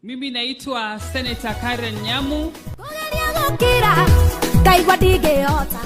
Mimi naitwa Senator Karen Nyamu. Kũgeria gũkira ngaigua ndingĩhota.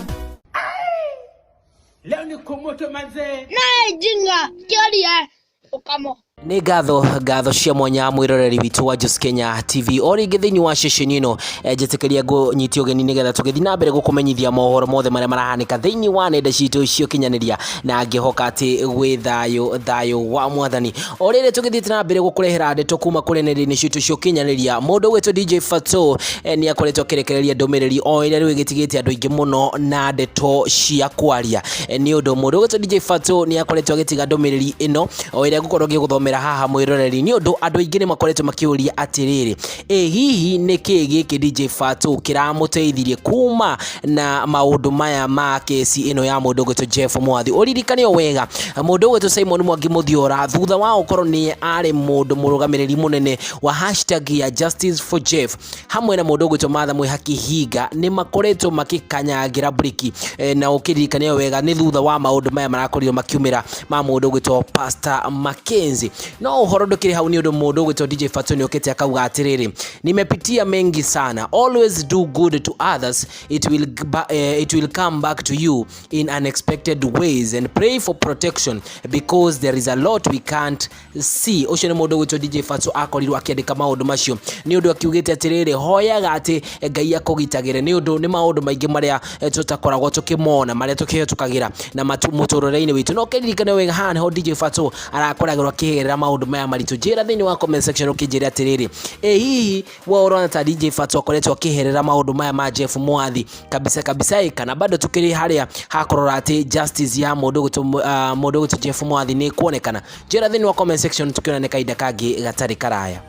Leo ni kumoto manzee. Naye jinga kĩoria ũkamo. Nĩ ngatho ngatho cia mwanya mwĩroreri witũ wa Juice Kenya TV o rĩngĩ thĩinĩ wa ceceni ĩno. Njĩtĩkĩria ngũnyitie ũgeni nĩgetha tũgĩthiĩ na mbere gũkũmenyithia mohoro mothe marĩa marahanĩka thĩinĩ wa nenda citũ cia ũkinyanĩria, na ngĩhoka atĩ gwĩ thayũ, thayũ wa mwathani. O rĩrĩ tũgĩthiĩte na mbere gũkũrehera ndeto kuma kũrĩ nenda-inĩ citũ cia ũkinyanĩria, mũndũ ũgwĩtwo DJ Fatxo nĩ akoretwo akĩrekereria ndũmĩrĩri o ĩrĩa rĩu ĩgĩtigĩte andũ aingĩ mũno na ndeto cia kwaria, nĩ ũndũ mũndũ ũgwĩtwo DJ Fatxo nĩ akoretwo agĩtiga ndũmĩrĩri ĩno o ĩrĩa ngũkorwo ngĩgũthomera haha mwĩroreri, nĩ ũndũ andũ aingĩ nĩ makoretwo makĩũria atĩrĩrĩ, ĩ hihi nĩ kĩĩ gĩkĩ DJ Fatxo kĩramũteithirie kuma na maũndũ maya ma kesi ĩno ya mũndũ ũgwĩtwo Jeff Mwathi? Ũririkane o wega mũndũ ũgwĩtwo Simon Mwangi Mũthiora, thutha wa gũkorwo nĩ arĩ mũndũ mũrũgamĩrĩri mũnene wa hashtag ya Justice for Jeff hamwe na mũndũ ũgwĩtwo Martha Mwĩhaki Hinga, nĩ makoretwo makĩkanyangira briki. Na ũkĩririkane o wega nĩ thutha wa maũndũ maya marakorirwo makiumĩra ma mũndũ ũgwĩtwo Pastor Mackenzie. No ũhoro ndũkĩrĩ hau, nĩ ũndũ mũndũ ũgwĩtwo DJ Fatxo nĩ okĩte akauga atĩrĩrĩ, "Nimepitia mengi sana. Always do good to others, it will come back to you in unexpected ways, and pray for protection because there is a lot we can't see." Ũcio nĩ mũndũ ũgwĩtwo DJ Fatxo akorirwo akĩandĩka maũndũ macio, nĩ ũndũ akiugĩte atĩrĩrĩ, hoyaga atĩ Ngai akũgitagĩre, nĩ ũndũ nĩ maũndũ maingĩ marĩa tũtakoragwo tũkĩmona marĩa tũkĩhetũkagĩra na mũtũrĩre-inĩ witũ. No kĩririkane wega haha nĩho DJ Fatxo arakoragwo akĩgerera maũndũ maya maritũ. Njĩra thĩinĩ wa comment section ũkĩnjĩra atĩrĩrĩ, ĩ hihi we ũrona ta DJ Fatxo akoretwo akĩherera maũndũ maya ma Jeff Mwathi kabisa kabisa, ĩ kana bado tukĩrĩ harĩa hakũrora atĩ justice ya mũndũ ũgwĩtwo Jeff Mwathi nĩ kuonekana? Njĩra thĩinĩ wa comment section, tukĩonane kahinda kangĩ gatarĩ karaya.